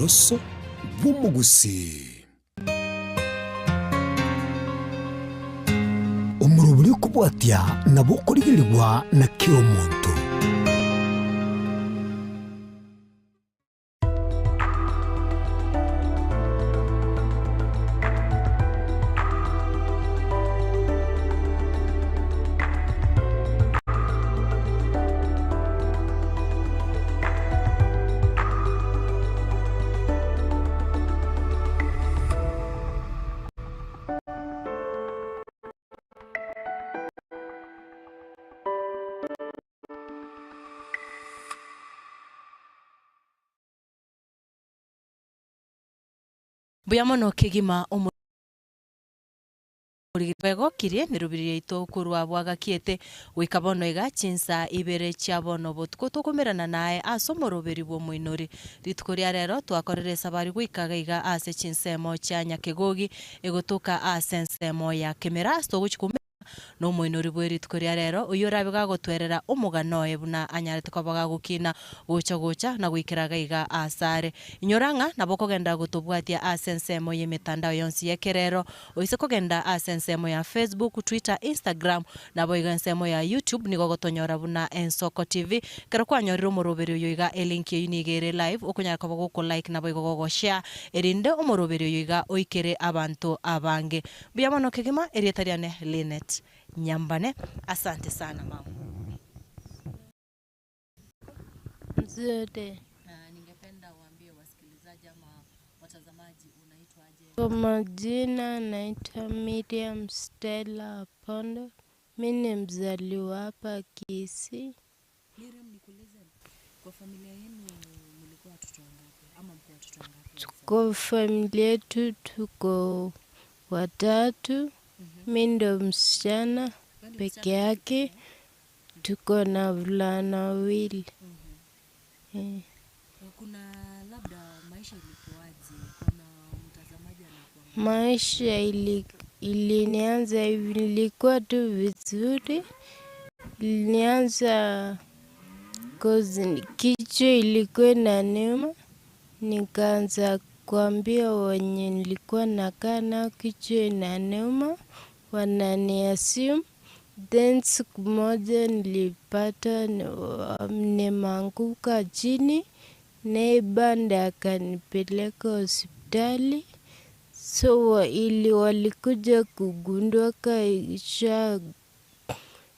Oboroso bw'omogusii. Omorobori okobwatia nabo okorigerigwa na kera omonto. Mbuya mono kegima omorigiti bwegokirie nerubiri yaito korwa bwagakiete goika bono iga chinsa ibere chia bono botuko tokomerana naye ase omoroberi bw'omoinori. Rituko ria rero twakorire esabari goika iga iga ase chinsemo chia Nyakegogi egotoka ase ensemo ya Kemera ase togochi koumera Nomoinori bwe rituko ria rero, oyio orabe gagotwerera omogano oye buna anyarete koba gagokina gocha gocha na goikera gaiga aasare. Inyora ng'a nabo okogenda gotobwatia ase ensemo y'emetandao yonsi y'ekerero, oise kogenda ase ensemo ya Facebook, Twitter, Instagram, naboigo ensemo ya YouTube nigo ogotonyora buna Ensoko TV. Ekero kwanyorire omoroberi oyo iga elink eyio nigo ere live okonyara koba goko like naboigo gogo share erinde omoroberi oyo iga oikere abanto abange. Mbuya mono kegima, erieta riane Linet Nyambane. Asante sana mama. Nzuri. Ningependa uambie wasikilizaji ama watazamaji unaitwa aje? Kwa majina naitwa Miriam Stella Apondo. Mi ni mzaliwa hapa Kisii. Miriam, nikuulize, kwa familia yenu mlikuwa watoto wangapi ama mko watoto wangapi? Kwa familia yetu tuko watatu. Mi ndo msichana peke yake, tuko na vulana wawili. Eh. Kuna labda maisha ilikuwaje? Kuna mtazamaji anakuangalia. Maisha ilinianza hivi, nilikuwa tu vizuri. Ilinianza cause kichwa ilikuwa inaniuma, nikaanza kuambia wenye nilikuwa nakaa nao kichwa inaniuma, wananiassume. Then siku moja nilipata nimeanguka chini, neighbor ndiye akanipeleka hospitali. So ili walikuja kugundua ka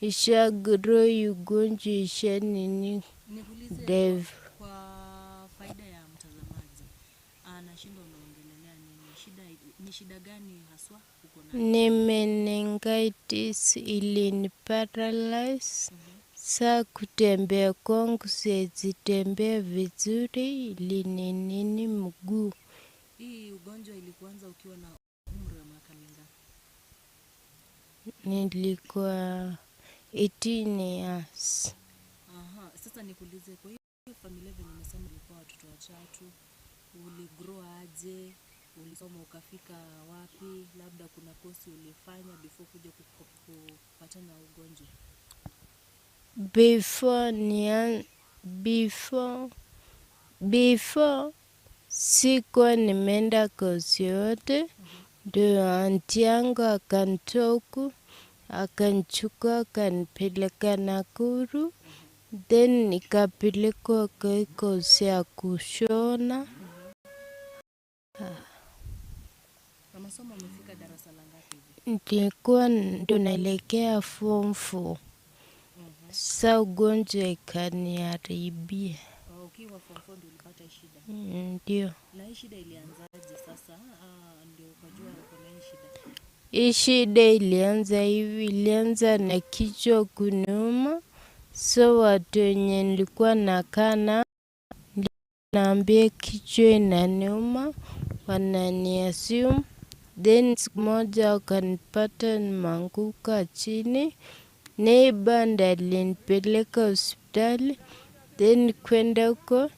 isha grow ugonjwa isha nini Nikuulize dev. kwa faida ya mtazamaji, anashindwa unaongelelea nini? Shida ni shida gani haswa uko nayo? Ni meningitis ilini paralyze. Saa kutembea kwangu siwezi tembea vizuri, ilini nini mguu. Hii ugonjwa ilikuanza ukiwa na umri wa miaka mingapi? Nilikuwa 18 years. Aha, sasa nikuulize, kwa hiyo familia venye umesema ulikuwa watoto watatu, uligrow aje? Ulisoma ukafika wapi? Labda kuna kosi ulifanya before kuja kupatana na ugonjwa? Before before sikuwa nimeenda kosi yote, ndio anti yangu akanitoa huku, akanichukua akanipeleka Nakuru, then nikapelekwa kwa kosi ya kushona. Na masomo umefika darasa la ngapi hivi? Nilikuwa ndo naelekea form 4. Sa ugonjwa ikaniharibia. Oh, ukiwa form 4 ndio ulipata shida? Ndio. Na hii shida ilianzaje sasa? Ndio ukajua uko na hii shida? Hii shida ilianza hivi, ilianza na kichwa kuniuma. So watu wenye nilikuwa nakaa nao, naambia kichwa inaniuma, wananiassume. Then siku moja wakanipata nimeanguka chini. Neighbor ndiye alinipeleka hospitali. Then kwenda huko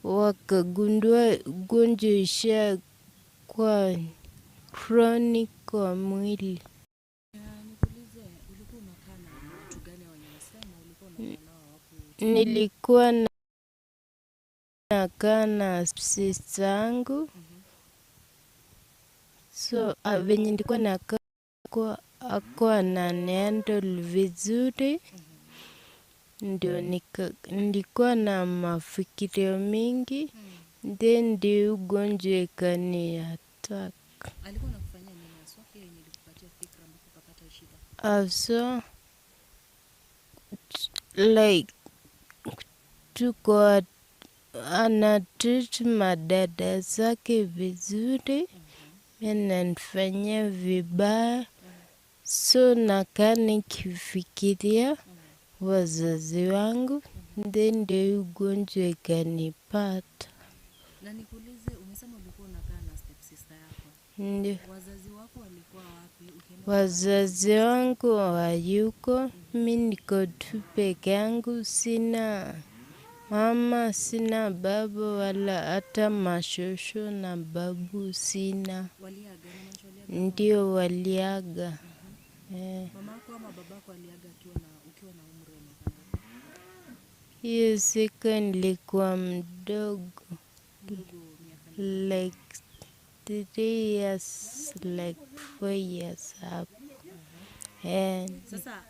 wakagundua ugonjwa ishakuwa chronic kwa mwili. Nikuulize, ulikuwa unakaa na watu gani wenye unasema ulikuwa unakaa nao hawaku? Nilikuwa nakaa na sister yangu. So venye nilikuwa nakaa hakuwa ananihandle vizuri. Ndio nilikuwa na mafikirio mingi. Then ndio ugonjwa ikaniattack. Alikuwa anakufanyia nini haswa hiyo yenye ilikupatia fikra mpaka ukapata shida? Also, like tuko anatreat madada zake vizuri, ananifanyia vibaya. So nakaa nikifikiria wazazi wangu, then ndio ugonjwa ikanipata. Na nikuulize, umesema ulikuwa unakaa na stepsister yako. Ndio. Wazazi wako walikuwa wapi ukienda? Wazazi wangu hawayuko, mi niko tu peke yangu, sina mama, sina baba wala hata mashosho na babu sina. Waliaga, inamaanisha waliaga? Ndio waliaga. Mamako ama babako aliaga ukiwa na umri wa miaka ngapi? Hiyo siku nilikuwa mdogo. Mdogo miaka mingapi? Like 3 years, like 4 years hapo. Sasa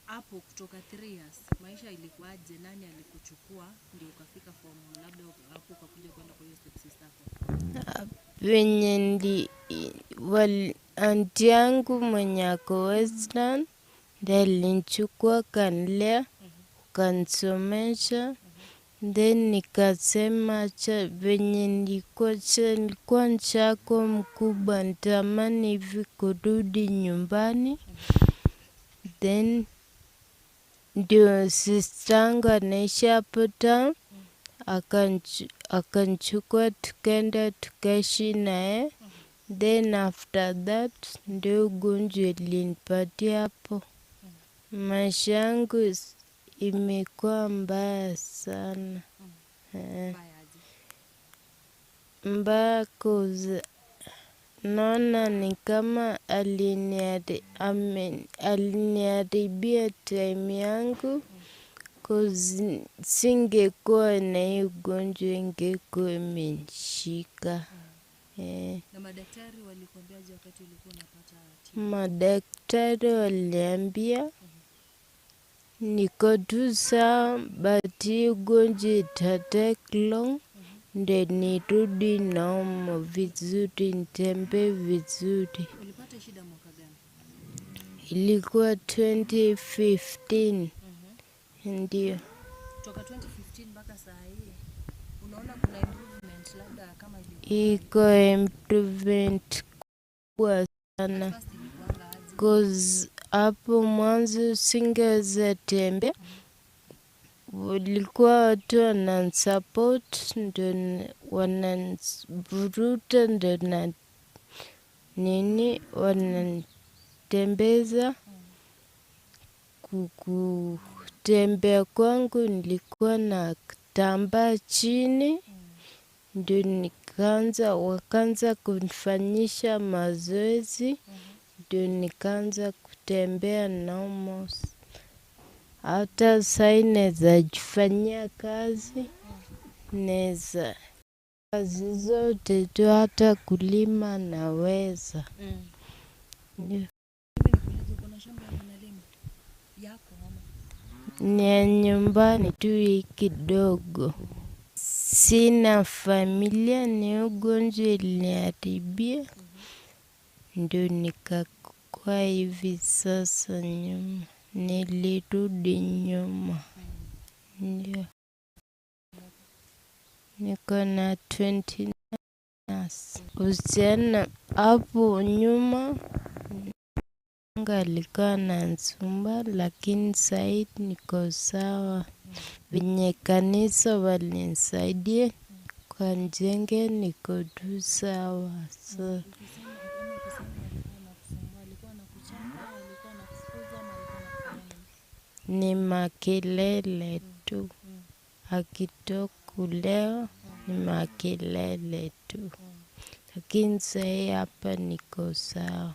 hapo kutoka 3 years maisha ilikuwaje? Nani alikuchukua ndio ukafika form, labda hapo ukakuja kwenda kwa hiyo stepsister yako? Venye aunti yangu mwenye ako Western ndiye alinichukua kanilea, kanisomesha. Then nikasema acha venye nilikuwa nishako mkubwa, nitamani hivi kurudi nyumbani. Then ndio sister yangu anaishi hapo town, akanichukua tukaenda tukaishi naye. Then after that ndio ugonjwa ilinipatia hapo. Maisha yangu imekuwa mbaya sana. Mbaya aje? Mbaya cause naona ni kama aliniharibia time yangu. Cause singekuwa na hii ugonjwa ingekuwa imenishika. Na madaktari walikuambiaje wakati ulikuwa unapata tiba? Madaktari waliambia niko tu sawa, but hii ugonjwa ita take long ndio nirudi normal vizuri, nitembee vizuri. Ulipata shida mwaka gani? Ilikuwa 2015. Ndio. Toka 2015 mpaka saa hii unaona kuna improvement labda kama ilikuwa? Iko improvement kubwa sana. First ilikuwanga aje? Cause hapo mwanzo singeweza tembea. Walikuwa watu wananisupport, ndio wananivuruta, ndio na nini wananitembeza. Kutembea kwangu nilikuwa na kitambaa chini, ndio wakaanza kunifanyisha mazoezi, ndio nikaanza kutembea normal. Hata sai naeza jifanyia kazi, naeza kazi zote tu, hata kulima naweza. Ndio. Nikuulize, uko na shamba unalima yako ama? Ni ya nyumbani tu hii kidogo. Sina familia, ni ugonjwa iliniharibia, ndio nikakuwa hivi sasa nyuma. Nilirudi nyuma. Ndio. Niko na 29 years. Usiana hapo nyuma alikuwa ananisumbua, lakini sai niko sawa. Venye kanisa walinisaidia kanijenge, niko tu sawa. So, ni makelele tu. Akitoka kulewa ni makelele tu. Lakini sai hapa niko sawa.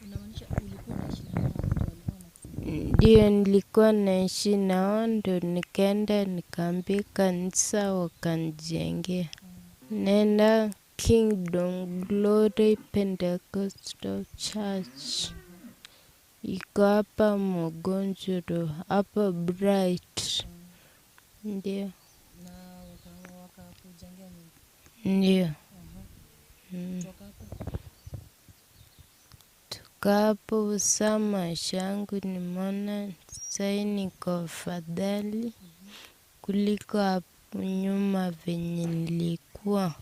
Unamaanisha ulikuwa unaishi na mama mtu alikuwa anakusumbua? Ndio nilikuwa naishi nao, ndio nikaenda nikaambia kanisa wakanijengea. Naenda Kingdom Glory Pentecostal Church. Iko hapa Mogonjoro, hapa Bright. Ndio. Na wakakujengea nyumba? Ndio. Kutoka hapo? Toka hapo saa maisha yangu nimeona sai niko afadhali kuliko hapo nyuma venye nilikuwa.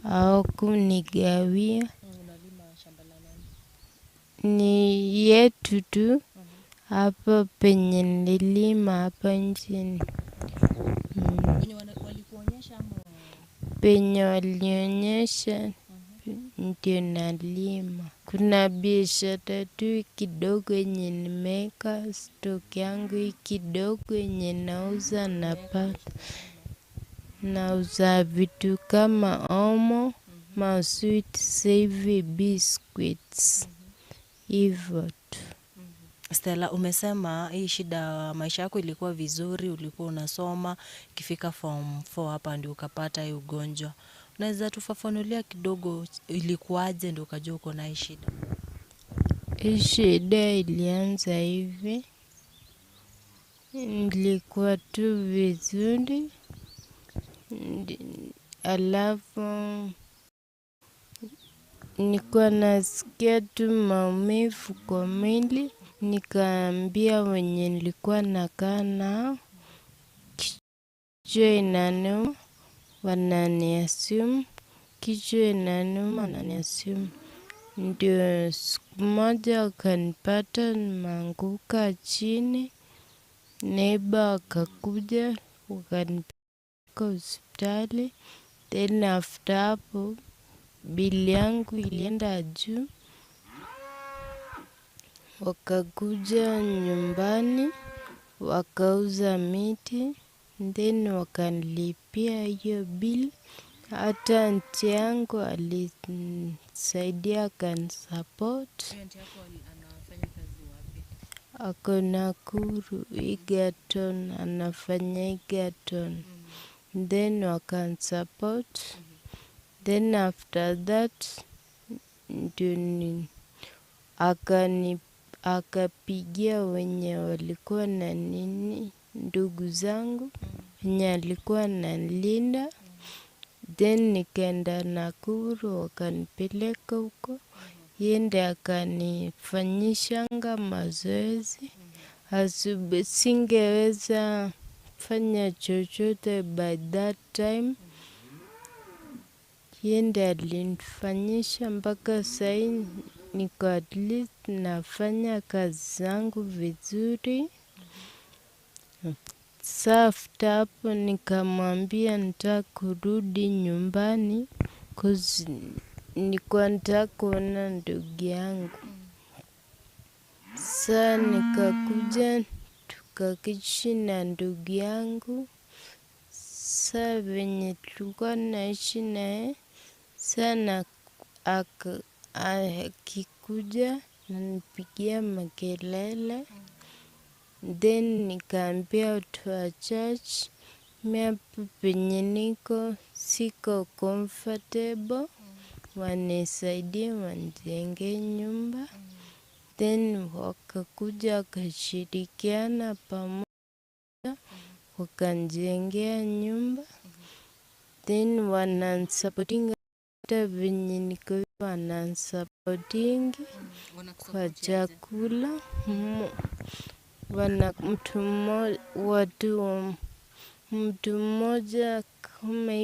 Hawakunigawia. Unalima shamba la nani? Ni yetu tu hapa penye nililima hapa nchini. Wenye walikuonyesha ama? Penye walionyesha ndio nalima. Kuna biashara tu kidogo yenye nimeweka stock yangu kidogo yenye nauza napata. Nauza vitu kama omo, masweet, savory biscuits. Hivyo tu. Stella, umesema hii shida maisha yako ilikuwa vizuri, ulikuwa unasoma, ikifika form 4 hapa ndio ukapata hii ugonjwa. Unaweza tufafanulia kidogo ilikuwaje ndio ukajua uko na hii shida? Hii shida ilianza hivi. Nilikuwa tu vizuri. Alafu nilikuwa nasikia tu maumivu kwa mwili. Nikaambia wenye nilikuwa nakaa nao, kichwa inaniuma, wananiassume, kichwa inaniuma, wananiassume. Ndio siku moja wakanipata nimeanguka chini, neighbor wakakuja wakanipeleka hospitali. Then after hapo bili yangu ilienda juu, wakakuja nyumbani wakauza miti, then wakanilipia hiyo bill. Hata auntie yangu alinisaidia akanisupport. Auntie yako anafanya kazi wapi? Ako Nakuru Egerton, anafanya Egerton. Then wakanisupport. Then after that ndio akapigia wenye walikuwa na nini, ndugu zangu wenye alikuwa ananilinda. Then nikaenda Nakuru wakanipeleka huko. Yeye ndiye akanifanyishanga mazoezi. Asubuhi singeweza fanya chochote by that time. Yeye ndiye alinifanyisha mpaka sai niko at least nafanya kazi zangu vizuri. Sa after hapo nikamwambia nataka kurudi nyumbani 'cause nilikuwa nataka kuona ndugu yangu. Sa nikakuja tukaishi na ndugu yangu. Sa venye tulikuwa naishi naye, sana akikuja ananipigia makelele. Then nikaambia watu wa church, mi hapa penye niko siko comfortable, wanisaidie wanijengee nyumba. Then wakakuja wakashirikiana pamoja, wakanijengea nyumba. Then wananisupportingi hata venye niko wananisupportingi kwa chakula. Wana mtu mmoja, watu mtu mmoja kama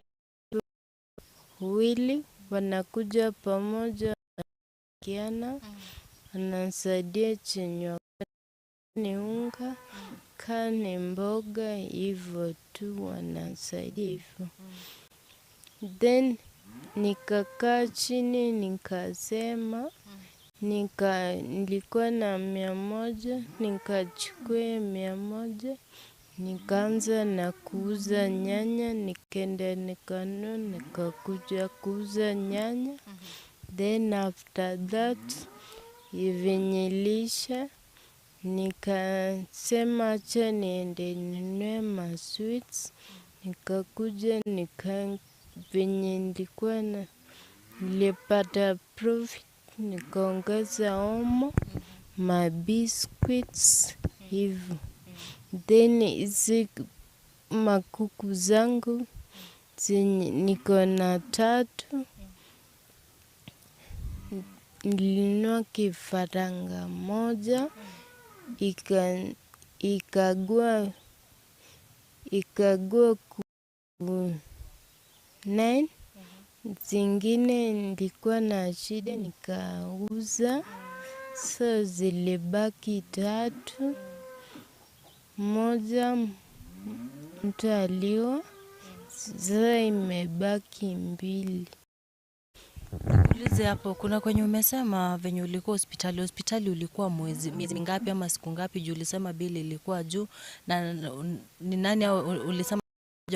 wawili wanakuja pamoja, wanashirikiana, wanasaidia chenye ni unga, ka ni mboga, hivyo tu wanasaidia hivyo. Then nikakaa chini nikasema, nilikuwa na 100, nikachukua 100, nikaanza na kuuza nyanya, nikaenda nikanunua, nikakuja kuuza nyanya. Then after that venye iliisha, Nikasema acha niende ninunue masweets, nikakuja nika venye nilikuwa na nilipata profit, nikaongeza omo, mabiscuits hivyo. Then hizi makuku zangu zenye niko na tatu, nilinunua kifaranga moja ikagua ku 9, zingine nilikuwa na shida nikauza, so zilibaki tatu, moja mtu aliwa, sasa imebaki mbili. Ulize hapo, kuna kwenye umesema venye ulikuwa hospitali, hospitali ulikuwa mwezi miezi mingapi ama siku ngapi? Juu ulisema bili ilikuwa juu, na ni nani au ulisema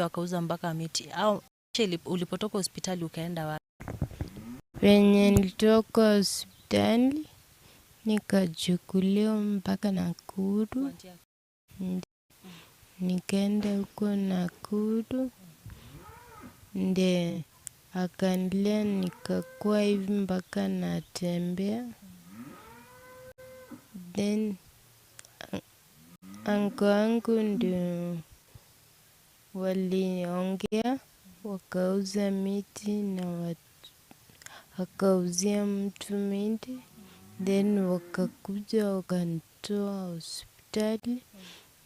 wakauza mpaka miti au ulipotoka hospitali ukaenda wapi? Venye nilitoka hospitali nikachukuliwa mpaka Nakuru, nikaenda huko Nakuru nde akanilea nikakuwa hivi mpaka natembea. Then anko wangu ndio waliongea wakauza miti na wakauzia mtu miti, then wakakuja wakanitoa hospitali,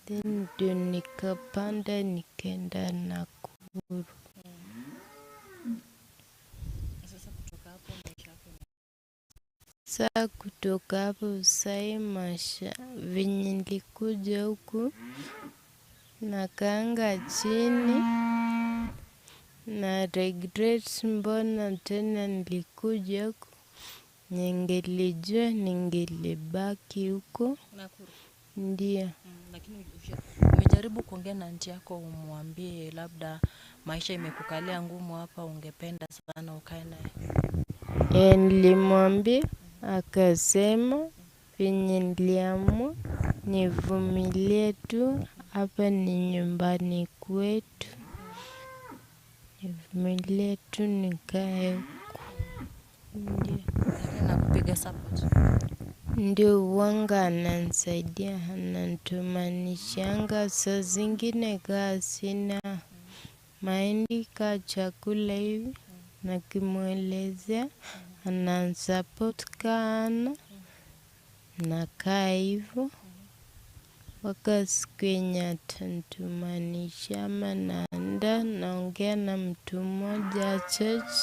then ndio nikapanda nikaenda Nakuru. Saa kutoka hapo sai maisha venye nilikuja huku nakaanga chini na regret, mbona tena nilikuja huku, ningelijua ningelibaki huko. Ndio. Lakini umejaribu kuongea na aunti yako umwambie labda maisha imekukalia ngumu hapa, ungependa sana ukae naye? Nilimwambia akasema venye niliamua nivumilie tu, hapa ni nyumbani kwetu, nivumilie tu nikae huku. Ndio. Nakupiga support? Ndio, huwanga ananisaidia, ananitumanishanga saa zingine kaa sina mahindi kaa chakula hivi, nakimwelezea ananisupport kaa hana, nakaa hivo mpaka siku yenye atanitumanisha ama naenda naongea na mtu mmoja church,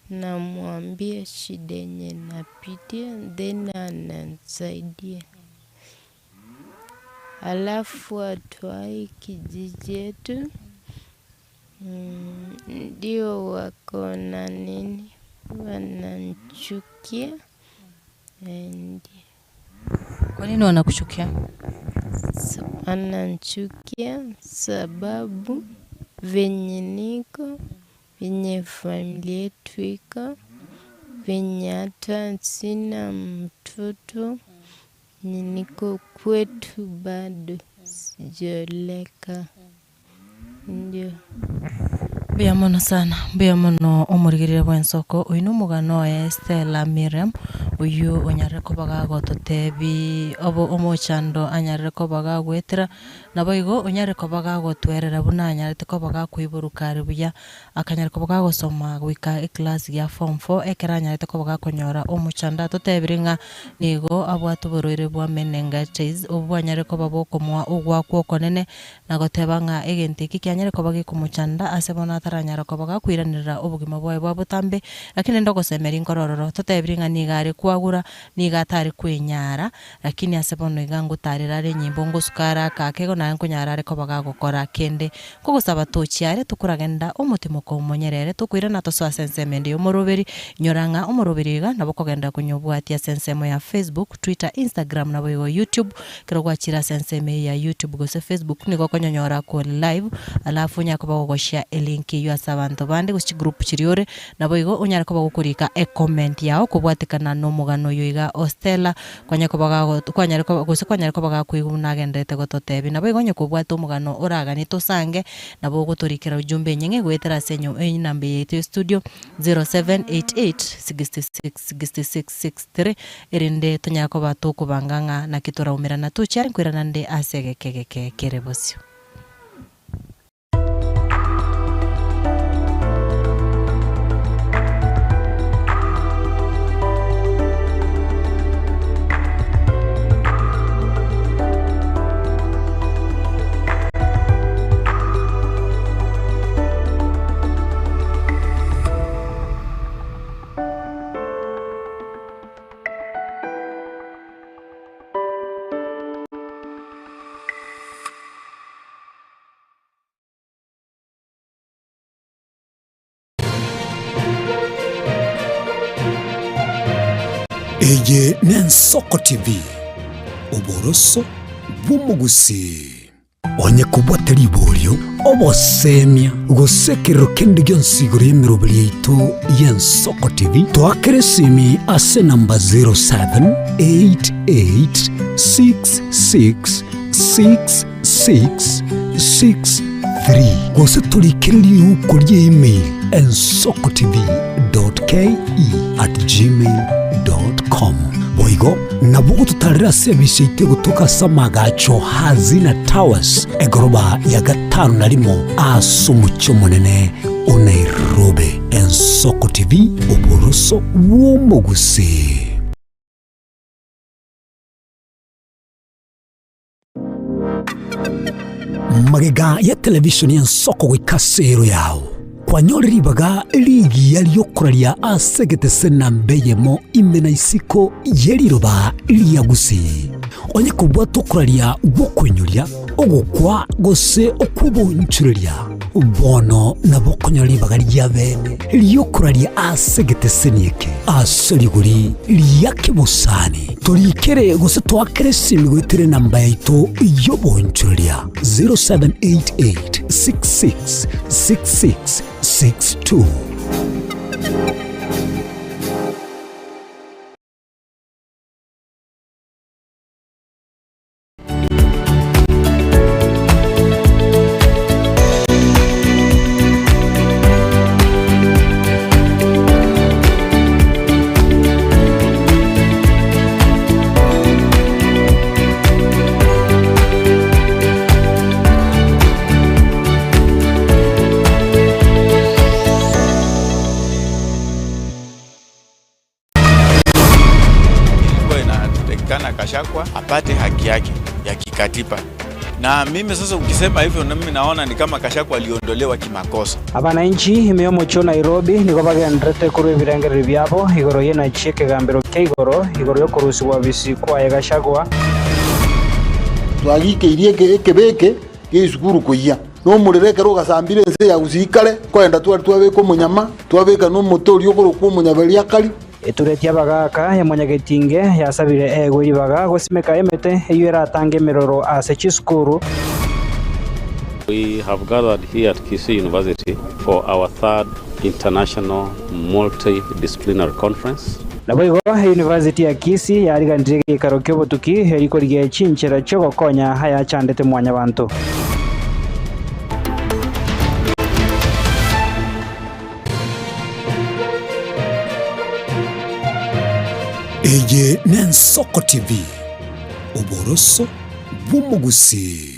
namwambia shida yenye napitia, then ananisaidia. Alafu watu wa hii kijiji yetu ndio wako na nini, wananichukia. Kwa nini wanakuchukia? Wananichukia sababu venye niko, venye familia yetu iko, venye hata sina mtoto, niko kwetu bado sijaoleka. Ndio. Mbuya mono sana, mbuya mono omorigereria bwa ensoko, oyo na omogano oye Stella Miriam, oywo onyarire koba gagototebi obo omochando anyarire koba gagoetera, nabo igo onyare koba gagotwerera buna anyarete koba gakoiboruka are buya, akanyara koba gagosoma goika eclass ya form four, ekero anyarete koba gakonyora omochando atotebire ng'a nigo abwate oborwaire bwa meningitis, obwo bwanyare koba bokomoa ogwakwa okonene, na goteba ng'a egento eki kianyare koba gekomochanda ase bono ataranyara koba gakoiranerera obogima bwaye bwa botambe, lakini rende ogosemeria nkorororo totebire ng'a niga are kwagura, niga atari kwenyara, lakini ase bono iga ngotarera are enyimbo ngosuka are akake igo naye nkonyara are koba gagokora kende. Nkogosaba tochiare tokoragenda omotimoka omonyerere tokoirana tosoa ase ensemo ende ya omoroberi, nyora ng'a omoroberi iga nabo okogenda konyobwatia ase ensemo ya Facebook, Twitter, Instagram nabo igo YouTube, ekero gwachire ase ensemo eye ya YouTube gose Facebook nigo okonyonyora kore live, alafu onyare koba gogoshare elink eywo ase abanto bande gose chigroup chiria ore, nabo igo onyare koba gokorika ecomment yago kobwatekana na omo. Omogano yoiga Ostela kwanya kobaga kwanya gose kwanya kobaga kwiguna agendete gototebi nabo igonye kobwata omogano oragani tosange nabo gotorikera ujumbe nyenge gwetera senyo enamba yetu studio 0788 66 66 63 erinde tonyako batoko banganga na kitora umerana tuchari kwirana nde asegekegeke kerebosio. Eye n'Ensoko TV oboroso bw'omugusi onye kubwata riborio obosemia gosekerero kende gionsi igoro y'emeroberi yaito y'Ensoko TV twakere simi ase namba 0788666663 gose turikere riuko rya email ensokotv.ke@gmail.com. Boigo nabo tutarira service ite gutoka samagacho Hazina Towers egoroba ya 51 asumucho munene o Nairobi. Ensoko TV oboroso w'omugusi. Magega ya television ya Nsoko gwikasero yao kwanyori ribaga ligi yaliyokuraria asegete senambeyemo imena isiko yeriroba liyagusi onye kubwa tukuraria gukwenyuria ogukwa gose okubonchureria bono nabokonyora ribaga rya bene liyokuraria asegete senieke asoliguri liyakebosani torikere gose twakere simi gwetere namba yaito yobonchureria 0788 66 66 62. Gachagua apate haki yake ya kikatiba. Na mimi sasa ukisema hivyo na mimi naona ni kama Gachagua aliondolewa kimakosa. Abananchi imyomo cho Nairobi niko bagendrete kuri birengerero byabo igoro ye na cheke gambero ke igoro igoro yo kurusiwa bisikwa ya Gachagua. Twagike irieke ekebeke ke kuya. No murereke rugasambire nse ya gusikare kwenda twari twabeka omunyama twabeka no motori okoro omunyabeli akali. Eturetia bagaka ya Mwanyagetinge yasabire ego ribaga gosimeka emete eyo eratange emiroro ase chisukuru. We have gathered here at Kisii University for our third international multidisciplinary conference. Naboigo University ya Kisii yarigandire gikaro kyobutuki eriko rye chinchera cyogokonya haya chandete mwanya bantu. Eye n'Ensoko TV oboroso bw'omugusi.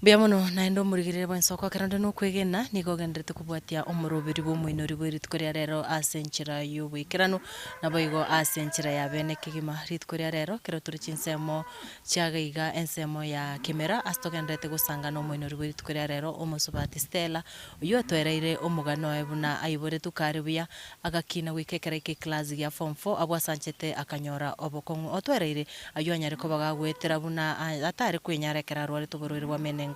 Mbuya mono naende omorigirire bwensoko ekero onde nokwegena nigo ogenderete kobwatia omoroberi bwa omoinori bwa rituko ria rero ase enchera ya oboikeranu nabo igo ase enchera ya bene kegima. Rituko ria rero ekero tore chinsemo chiaga iga ensemo ya kemera ase togenderete gosangana omoinori bwa rituko ria rero omosobati Stella oywo atwereire omogano oye buna aiboretwe kare buya agakina goika ekero aike eclass gia form four abwo asanchete akanyora obokong'u otwereire aywo anyare koba gagoetera buna atare kwenyara ekero arwarete oborwaire bwa meningitis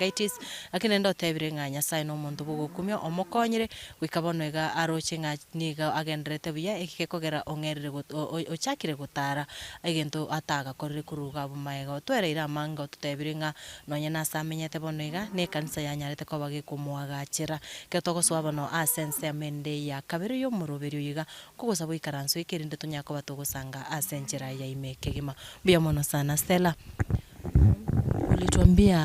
lakini naende otebire ng'a Nyasaye na omonto bwa ogokumia omokonyire goika bono iga aroche ng'a nigo agenderete buya eki gekogera ong'erire ochakire gotara egento atagakorire korwa iga abwo magega. Otwereire amange ototebire ng'a nonye nase amenyete bono iga na ekanisa yanyarete koba gekomoagachera. Ekero togosoa bono ase ensemo ende ya kabere ya omoroberi oyo iga, nkogosa goikaransa oike erinde tonyare koba togosanga ase enchera ya ime kegima. Mbuya mono sana Stella. Ulituambia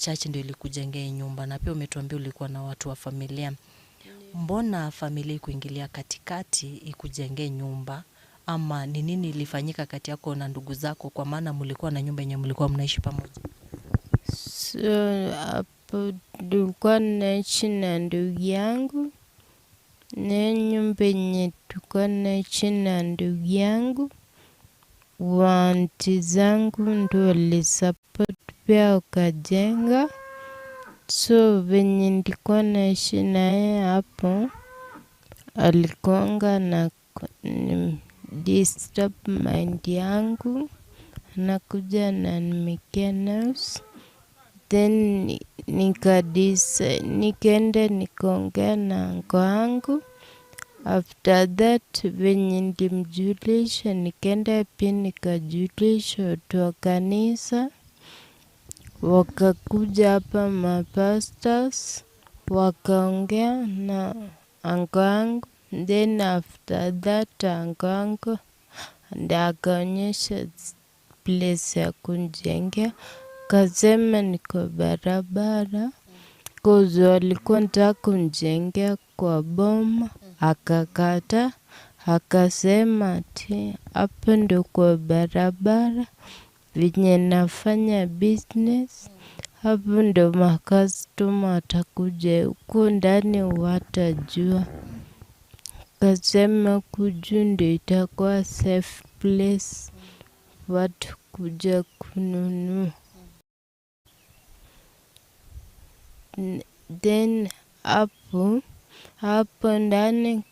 church ndio ilikujengea hii nyumba na pia umetuambia ulikuwa na watu wa familia. Mbona familia ikuingilia katikati ikujengee nyumba ama ni nini ilifanyika kati yako na ndugu zako kwa maana mlikuwa na nyumba yenye mlikuwa mnaishi pamoja? So hapo tulikuwa naishi na ndugu yangu, na nyumba yenye tulikuwa naishi na ndugu yangu, waanti zangu ndo walisupport pia wakajenga. So venye nilikuwa naishi naye hapo, alikuanga na disturb mind yangu, anakuja ananiwekea noise. Then nikaenda nikaongea na uncle yangu. After that venye nilimjulisha, nikaenda pia nikajulisha watu wa kanisa. Wakakuja hapa mapastors, wakaongea na uncle yangu. Then after that uncle yangu ndiye akaonyesha place ya kunijengea. Akasema niko barabara, cause walikuwa wanataka kunijengea kwa boma. Akakataa, akasema ati hapo ndio kwa barabara venye nafanya business, hapo ndio makastoma watakuja, huku ndani watajua. Akasema huku juu ndio itakuwa safe place watu kuja kununua. Then hapo ndani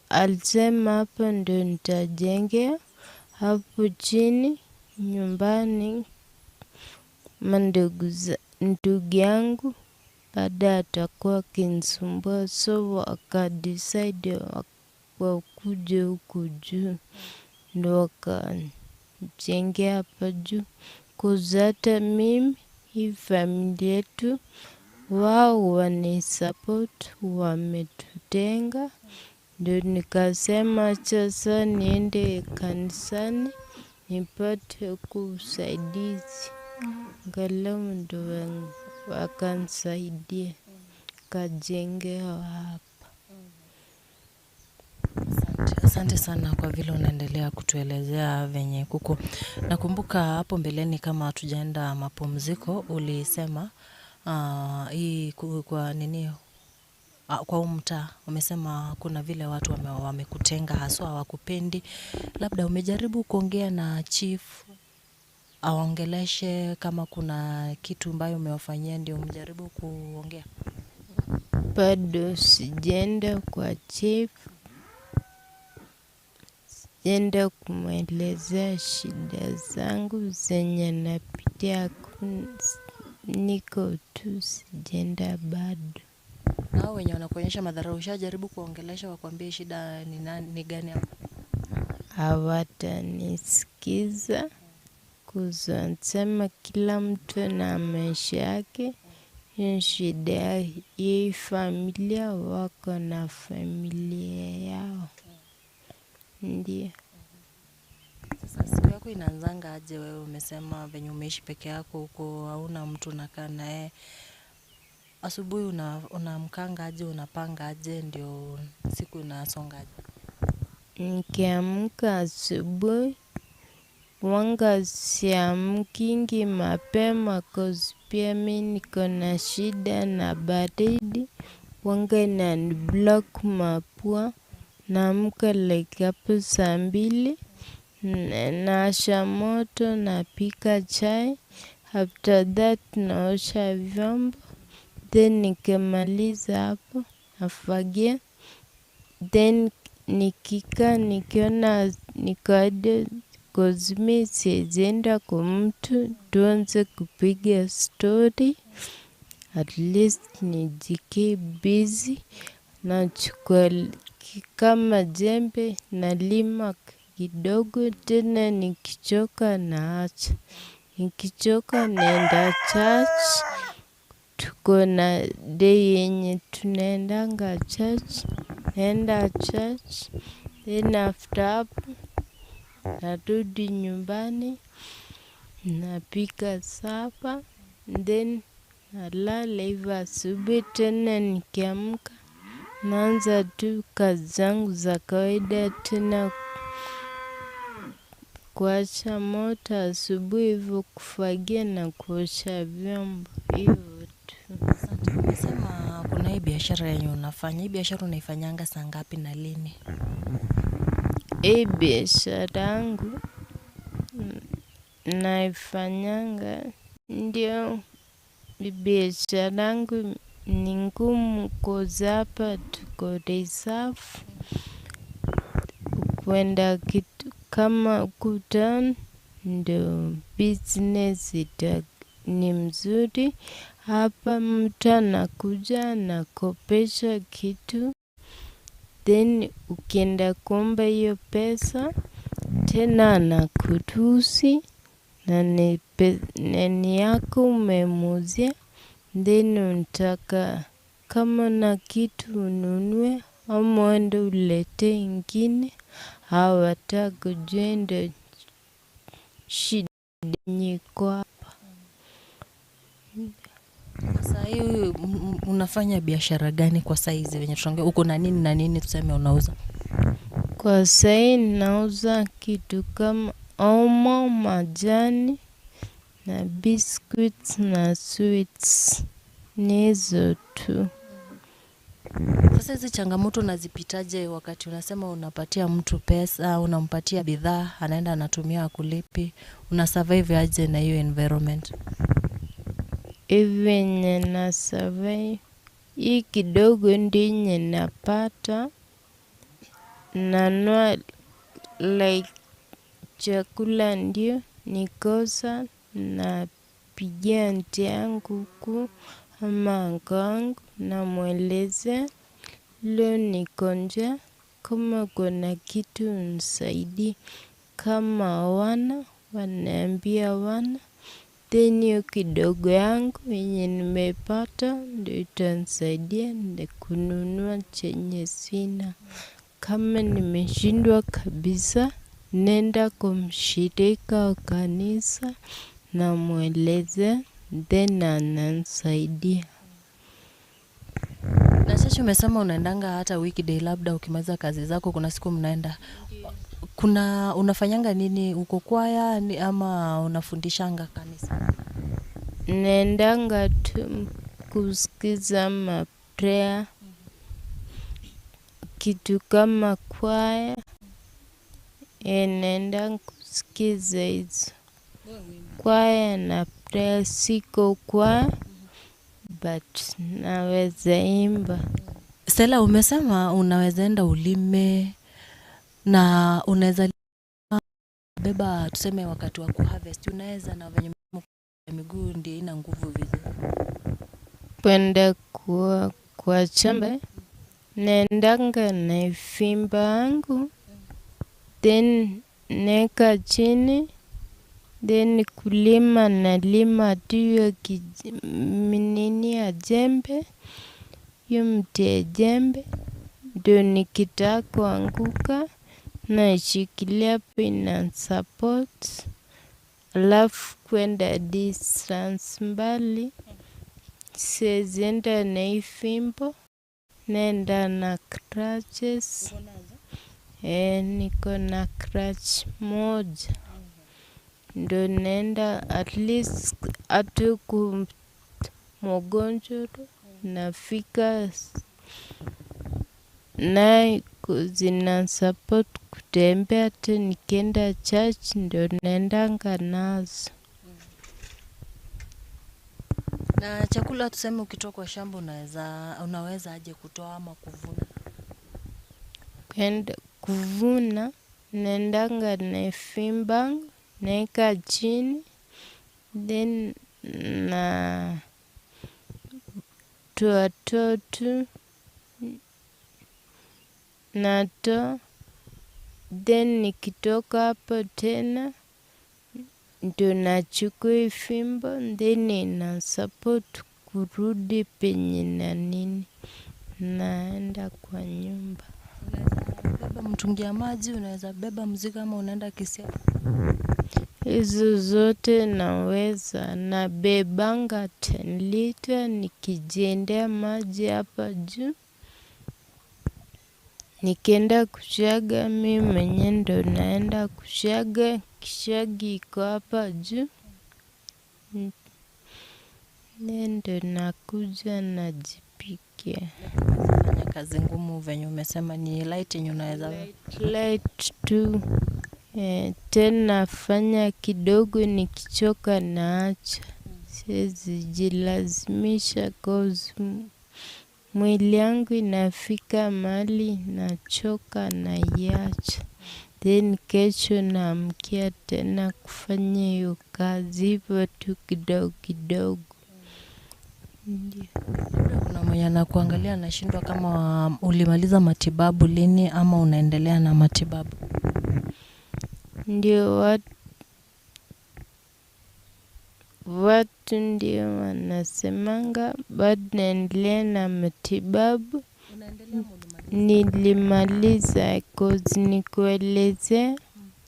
alisema hapo ndio nitajengea, hapo chini nyumbani ndugu yangu baada atakuwa akinisumbua, so wakadecide wakuje huku juu ndio wakanijengea hapa juu. Cause hata mimi hii familia yetu wao wanisupport, wametutenga. Ndio nikasema sasa niende kanisani nipate huku usaidizi, angalau ndio wakanisaidia nikajengewa hapa. Asante sana kwa vile unaendelea kutuelezea venye kuko. Nakumbuka hapo mbeleni kama hatujaenda mapumziko ulisema hii kwa nini kwa huu mtaa umesema kuna vile watu wamekutenga haswa hawakupendi. Labda umejaribu kuongea na chief awaongeleshe kama kuna kitu ambayo umewafanyia ndio mjaribu kuongea? Bado sijaenda kwa chief, sijaenda kumwelezea shida zangu zenye napitia, niko tu sijaenda bado. Na hao wenye wanakuonyesha madharau ushajaribu kuongelesha wakwambie shida ni gani hapo? Hawatanisikiza, cause wanasema kila mtu na maisha yake. Hiyo shida ya hii familia wako na familia yao. Ndio. Sasa siku yako inaanzanga aje wewe? Umesema venye umeishi peke yako huko hauna mtu unakaa naye. Asubuhi unaamkanga aje, unapanga aje ndio siku inasonga aje? Nikiamka asubuhi Wanga siamkingi mapema cause pia mi niko na shida na baridi. Wanga inaniblock mapua. Naamka like hapo saa 2, naasha moto, napika chai. After that naosha vyombo. Then nikimaliza hapo nafagia. Then nikikaa nikiona niko cause mi siwezi enda kwa mtu tuanze kupiga story. At least nijikeep busy. Nachukua kama jembe nalima kidogo, tena nikichoka naacha. Nikichoka naenda church. Tuko na day yenye tunaendanga church. Naenda church. Then after hapo narudi nyumbani, napika supper, then nalala hivyo. Asubuhi tena nikiamka naanza tu kazi zangu za kawaida tena, kuwasha moto asubuhi hivyo, kufagia na kuosha vyombo hivyo tu. Asante. Umesema kuna hii biashara yenye unafanya. Hii biashara unaifanyanga saa ngapi na lini? Hii biashara yangu naifanyanga, ndio biashara yangu ni ngumu cause hapa tuko reserve. Kwenda kitu kama huku town ndio business ni mzuri. Hapa mtu anakuja anakopesha kitu, then ukienda kuomba hiyo pesa tena anakutusi na ni yako umemuuzia. Then unataka kama na kitu ununue ama uende ulete ingine, hawataki kujua. Ndio shida yenye iko hapa. Saa hii unafanya biashara gani kwa saa hizi venye tunaongea? Uko na nini na nini tuseme unauza? Kwa saa hii nauza kitu kama omo, majani na biscuits na sweets. Ni hizo tu. Sasa hizi changamoto unazipitaje wakati unasema unapatia mtu pesa, unampatia bidhaa, anaenda anatumia hakulipi? Una survive aje na hiyo environment? Hivi venye na survive, hii kidogo ndio yenye napata, nanunua like chakula ndio nikosa, napigia aunty yangu huku ama uncle wangu, namwelezea leo niko njaa, kama kuna kitu unisaidie. Kama hawana wananiambia hawana, then hiyo kidogo yangu yenye nimepata ndio itanisaidia kununua chenye sina. Kama nimeshindwa kabisa, naenda kwa mshirika wa kanisa, namwelezea, then ananisaidia. Na sasa umesema unaendanga hata weekday, labda ukimaliza kazi zako kuna siku mnaenda. Kuna unafanyanga nini uko kwaya ama unafundishanga kanisa? Naendanga tu kusikiza maprayer, kitu kama kwaya. Naenda kusikiza hizo kwaya na prayer. Siko kwaya but naweza imba. Stella, umesema unaweza enda ulime na unaweza beba, tuseme wakati wa kuharvest unaweza, na venye miguu ndio ina nguvu vizuri. Kwenda kwa shamba naendanga na fimbo yangu, then naeka chini, then kulima nalima tu hiyo nini ya jembe, hiyo mti ya jembe, ndio nikitaka kuanguka naishikilia hapo inanisupport. Alafu kwenda distance mbali siwezi enda na hii fimbo, naenda na crutches. Niko na crutch moja. Ndo naenda at least hata ku mgonjwa nafika naye zina support kutembea, hata nikienda church ndo naendanga nazo. Na chakula tuseme ukitoka kwa shamba unaweza aje kutoa ama kuvuna? Kwenda kuvuna naendanga naifimba, naeka chini, then na toa toa tu natoa, then nikitoka hapo tena ndio nachukua fimbo, then ina support kurudi penye na nini, naenda kwa nyumba. Unaweza beba mtungi ya maji, unaweza beba mzigo ama unaenda Kisii? Hizo zote naweza, nabebanga 10 liter nikijiendea maji hapa juu. Nikienda kushaga mi mwenyewe ndo naenda kushaga, kishagi iko hapa juu. Ndo nakuja najipikia. Fanya kazi ngumu venye umesema ni light yenye unaweza Light tu. Tena nafanya kidogo, nikichoka naacha. Siwezi jilazimisha cause mwili yangu inafika mahali nachoka naiacha. Then kesho naamkia tena kufanya hiyo kazi hivyo tu kidogo kidogo. Ndiyo. Labda kuna mwenye anakuangalia anashindwa kama ulimaliza matibabu lini ama unaendelea na matibabu. Ndio watu ndio wanasemanga bado naendelea na matibabu. Nilimaliza cause nikuelezea,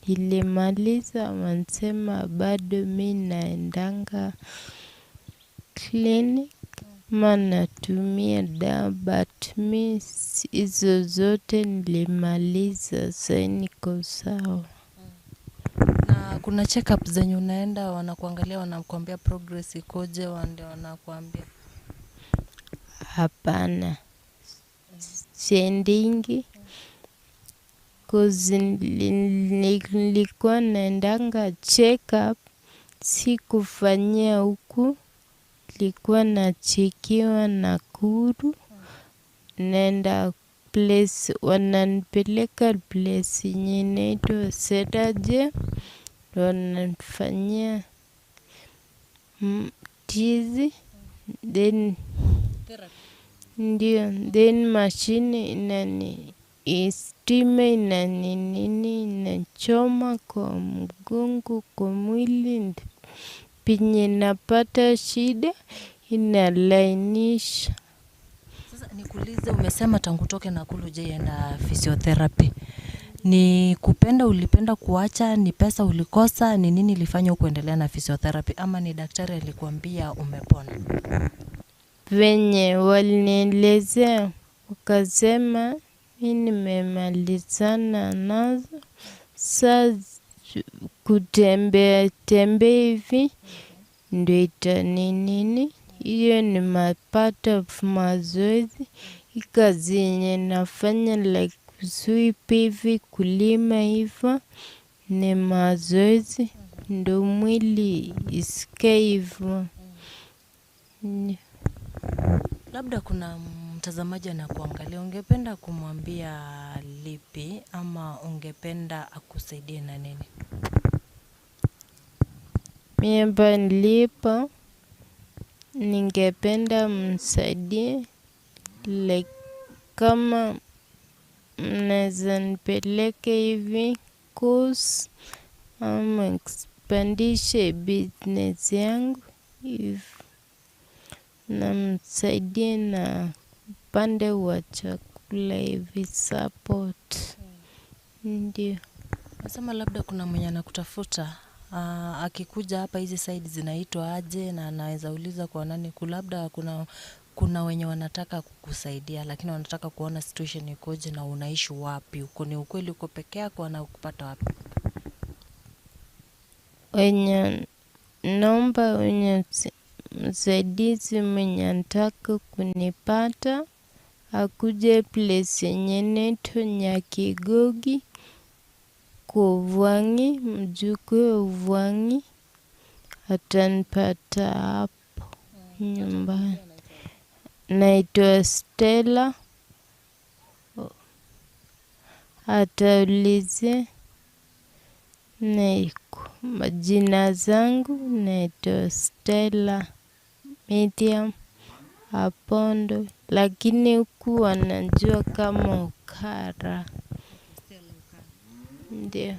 nilimaliza wanasema bado mi naendanga clinic ama natumia dawa, but mi hizo zote nilimaliza, sasa niko sawa. Na kuna check up zenye unaenda wanakuangalia, wanakuambia progress ikoje, ndio wanakuambia? Hapana, siendingi cause nilikuwa naendanga check up, sikufanyia huku, nilikuwa nachekiwa Nakuru, naenda place, wananipeleka place yenye inaitwa Seraje, wananifanyia tizi, then ndio, then mashine inani stima inani nini inachoma kwa mgongo, kwa mwili, penye napata shida inalainisha. Sasa nikuulize, umesema tangu utoke Nakuru hujaienda physiotherapy. Ni kupenda ulipenda kuacha, ni pesa ulikosa, ni nini ilifanya ukuendelea na physiotherapy ama ni daktari alikuambia umepona? Venye walinielezea wakasema mi nimemalizana nazo, sasa kutembea tembea hivi ndio itani nini, hiyo ni mapato of mazoezi. Hii kazi yenye nafanya like kusweep hivi, kulima hivyo ni mazoezi, ndo mwili isikae hivyo. Labda kuna mtazamaji anakuangalia, ungependa kumwambia lipi ama ungependa akusaidie na nini? Mimi hapa nilipo ningependa mnisaidie, like kama mnaweza nipeleke hivi course ama expandishe business yangu hivi, na msaidie na upande wa chakula hivi support. Ndio. Nasema labda kuna mwenye anakutafuta, akikuja hapa hizi side zinaitwa aje na anaweza uliza kwa nani, labda kuna wenye wanataka kukusaidia lakini wanataka kuona situation ikoje na unaishi wapi, uko ni ukweli uko peke yako, wanakupata wapi? Wenye naomba wenye msaidizi mwenye anataka kunipata akuje place yenye inaitwa Nyakigogi kwa Uvwangi, mjukuu Uvwangi, atanipata hapo nyumbani. Naitwa Stella, ataulize majina zangu. Naitwa Stella Miriam Apondo, lakini huku wanajua kama Ukara. Ndio.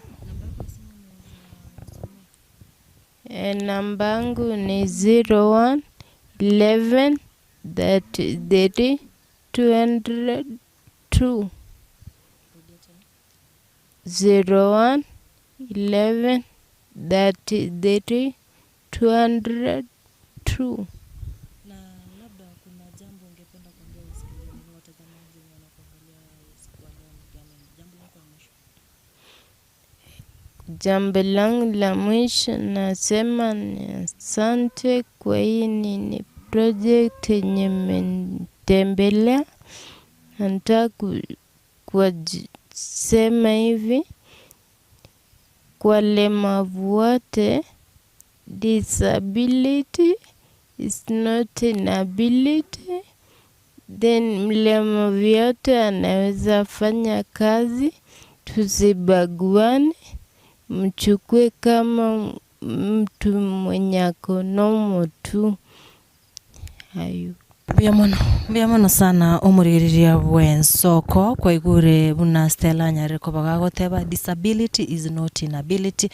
Namba yangu ni 01 11 33 202. 01 11 33 202. Na labda kuna jambo ungependa kuambia wasikilizaji, watazamaji wanakuangalia usiku wa leo, ni gani jambo lako la mwisho? Jambo langu la mwisho nasema ni asante kwa hii nini project yenye mmenitembelea. Nataka kusema hivi kwa walemavu wote, disability is not inability. Then mlemavu yote anaweza fanya kazi, tusibaguane, mchukue kama mtu mwenye ako normal tu. Hayo. Mbuya mono sana omurigiriria bw'ensoko kwaigure buna Stella nyarire kobaga goteba disability is not inability,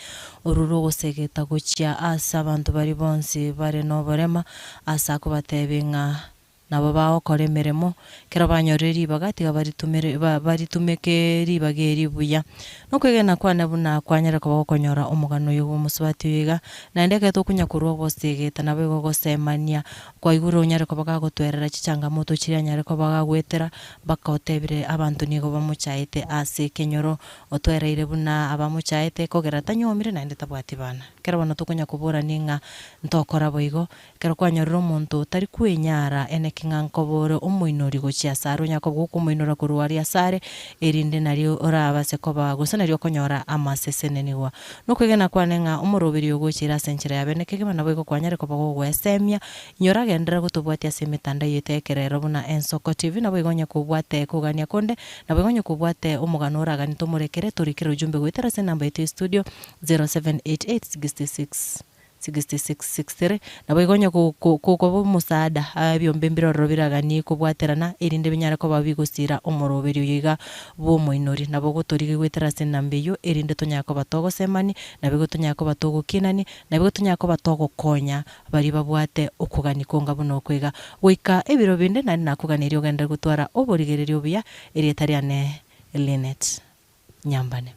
oruro gosegeta gochia ase abanto bari bonsi bare noborema ase akobatebia ng'a nabo bagokora emeremo kero banyorire ribaga tiga baritumire baritumeke ribaga eri buya. Nokwegena kwane buna kwanyara koba gokonyora omogano oyo bwa omosubati oyo iga, naende ekero tokonya korwa ogosegeta nabo igo gosemania kwaigure onyare koba gagotwerera chichangamoto chiria anyare koba gagwetera mpaka otebire abanto nigo bamochaete ase ekenyoro otwereire buna abamochaete kogera tanyomire naende tabwati bana. Ekero bono tokonya koborani ng'a ntokora boigo, ekero kwanyorire omonto otari kwenyara ene ng'a nkobore omoinori gochia asare onya koba gokomoinora korwa aria asare erinde nario orabase koba gose nario okonyora amasesenenigwa. Nokwegena kwane ng'a omoroberi ogochira ase enchera ya bene kegima nabo igo kwanyare koba gogoesemia inyora agenderera gotobwatia ase emetandao yaito ekerero buna Ensoko TV, nabo igo onye kobwate kogania konde, nabo igo onye kobwate omogano oragani tomorekere torikere ujumbe goetera ase enamba yaito ya studio 0788 66 66 63, nabo igo onye koba omosaada ebiombe mbirororo biragani kobwaterana erinde binyare koba bigosira omoroberi oyo iga bwa omoinori, nabo gotorige goetera ase enamba eywo erinde tonyare koba togosemani, nabo igo tonyare koba togokinani, nabo igo tonyare koba togokonya baria babwate okogani konga buna okwo iga. Goika ebiro binde naende nakoganeria ogenderere gotwara oborigereria obuya erieta riane Linet Nyambane.